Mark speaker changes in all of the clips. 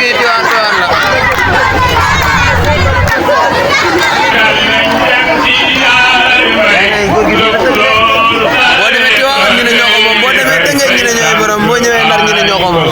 Speaker 1: fii Tivaouane boo demee Tivaouane ñu ne ñoo ko moom boo demee Tëngéej ñu ne ñooy borom boo ñëwee Ndar ñu ne ñoo ko moom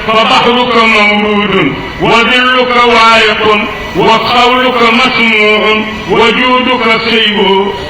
Speaker 2: فبحرك مورود وذلك وايق وقولك مسموع وجودك سيب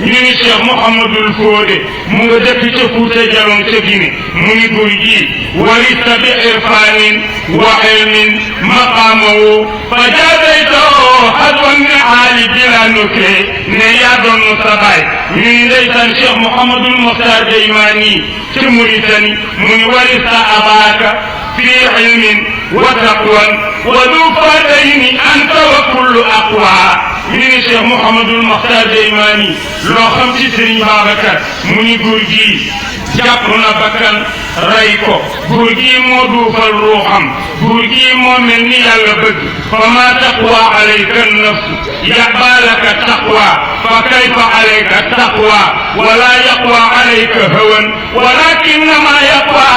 Speaker 2: من الشيخ محمد الفودي مغدك تفوت جلون سجن من قرجي ورث بعرفان وعلم مقامه فجازيته حذو النعال بلا نكي نياد النصباي من ليس الشيخ محمد المختار ديماني تمرثني من ورث أباك في علم وتقوى وذو فاتين أنت وكل أقوى من الشيخ محمد المختار ديماني لو خمسي سرين بابكر مني قرجي جابنا بكر رأيكو قرجي مودوف الروحم قرجي مؤمني يلبك فما تقوى عليك النفس يقبالك التقوى فكيف عليك التقوى ولا يقوى عليك هوى ولكنما يقوى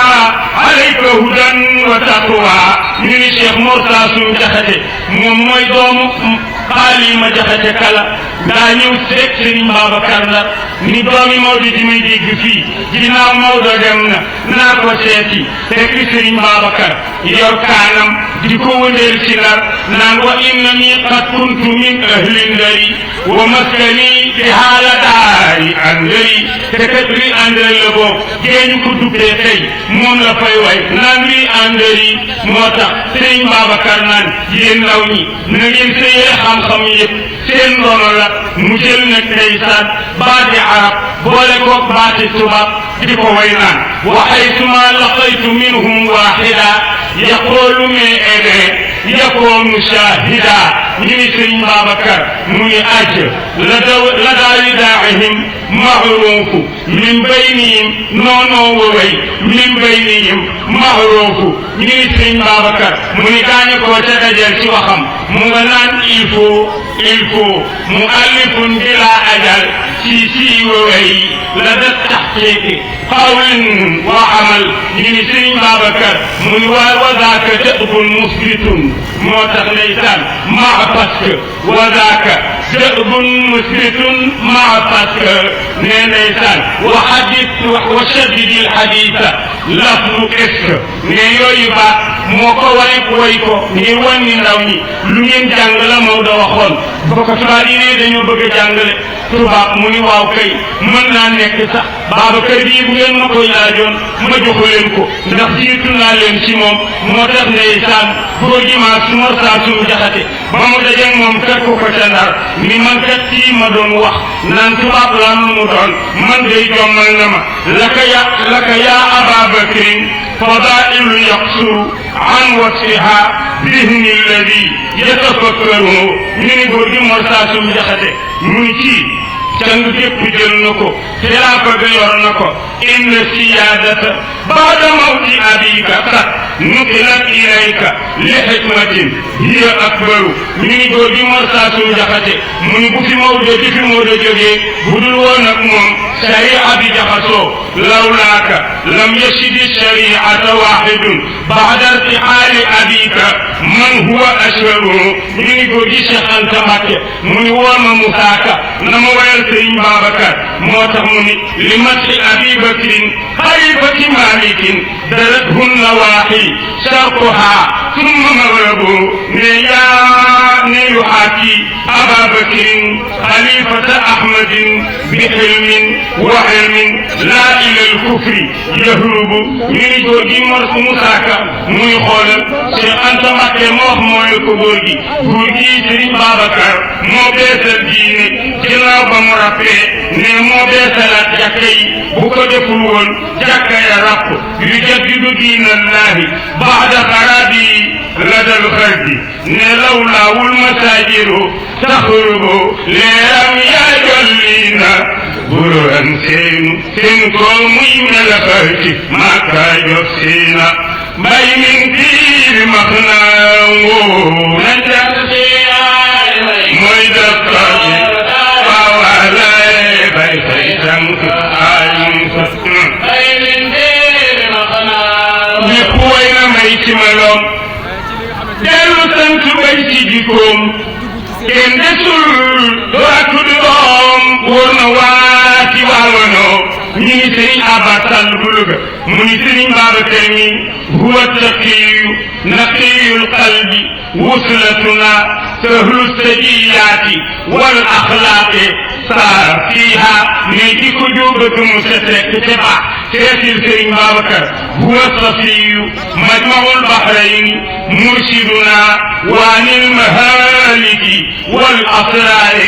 Speaker 2: عليك هدى وتقوى من الشيخ مرتاسم جخته موي دوم خالي ما جخته كلا دا ñew sek serigne babakar la ni doomi mawdi di may dégg fii ginnaaw mawdo dem na naa ko seeti fekk serigne babakar yor kaanam di ko wëndeel ci nar naan wa innani qad kuntu min ahli ndari wa maskani fi haala daari andari te kat ri andari la boo géeñu ko dubbee tey moom la fay way naan ri andari moo tax serigne babakar naan yéen ndaw ñi na ngeen sëyee xam-xam yëpp seen ndono la mu jël nag ndeysaan baati arab boole ko baati tubaab di ko way naan wa haytuma laqaytu minhum wahida yaqulu min ede yakunu shahida ñu ni sëriñ Babacar mu ni ajj la daa widaa'ihim mahruufu min baynihim noonoo waway min baynihim mahruufu ñu ni sëriñ Babacar mu ni daañu ko ca dajeel ci waxam mu nga naan il faut mu allifun bila ajal ci waway la da taxqiqi qawlin wa amal ñu ni sëriñ Babacar mu ni wa zaaka dëbun musbitun moo tax ndeysaan maa parce que wa zaaka dëbun musbitun maa parce que nee ndeysaan wa hadith wa shaddidil haditha lafdu est ne yooyu baat moo ko way ko ngir wàññi ndaw ñi lu ngeen jàng la Maodo waxoon ba ko tubaab yi ne dañoo bëgg a jàngale tubaab mu ni waaw kay mën naa nekk sax Babacar bii bu ngeen ma koy laajoon ma joxu leen ko ndax jiitu naa leen ci moom moo tax ndeysaan góor gi maa su Mor Saasum Jaxate ba mu dajeeg moom fekk ko ca Ndar ni man kat kii ma doon wax naan tubaab laa mu doon man day jommal na ma laka yaa Ababakrin fadailu yaqsuru an wasfiha bihni alladi yatafakkaru ñu ni góor gi Mor Saasum Jaxate mu ni ci càng gépp jël na ko xilaafa ga yor na ko inna siyaadata baada mawti abika kat nuqilat ilayka li hikmatin hiya akbaru ñu ni góor gi Mor Saasum Jaxate mu ni bu fi Maodo di fi Maodo jógee budul woon ak moom sharia bi jaxasoo lawlaaka lam yashidi shariata wahidun ba'da irtihali abika man huwa ashwaru ñu ni góor gi Cheikh Anta Mbacké mu ni wooma musaaka na ma wayal Sëriñ Babacar moo tax mu ni li mati abi bakrin xalifati malikin darathu nawaahi sharquha thumma maghrabu ne yaa ne yuhaaki aba bakrin xalifata ahmadin bi xilmin wa ilmin laa ila alkufri yahrubu ñu ni góor gi Mor Musaaka muy xoolal Cheikh Anta Mbacké moo wax mooy ko góor gi Sëriñ Babacar moo beesal diine ginnaaw ba mu rappee ne moo beesalaat jàkka yi bu ko deful woon jàkka ya ràpp yu jaddidu diinallahi baada xarabi ladal xarbi ne lawlaawul masaajiru taxrubu leeram yaa jolliina bururan seen ko muy melaxati Makka jox siina mbay min tiiri max naangoo na mooy dëkkaati waawaalay bay say tànk ayum bay min tiiri max naangoo ñépp way na may ci meloom dellu sant bay ci jikkoom kenn desul doo ak doom wóor na waati waawanoo ñu ngi Sëriñ Abbas Sall bu Louga mu ngi Sëriñ Babacar mi huwa taqiyu naqiyul qalbi wuslatuna sahlu sajiyaati wal axlaaqi saa fiiha ne di ko jóobatu mu set rek te baax seetil Sëriñ Babacar huwa safiyu majmaul bahrayni mursiduna waanil mahaliki wal asraari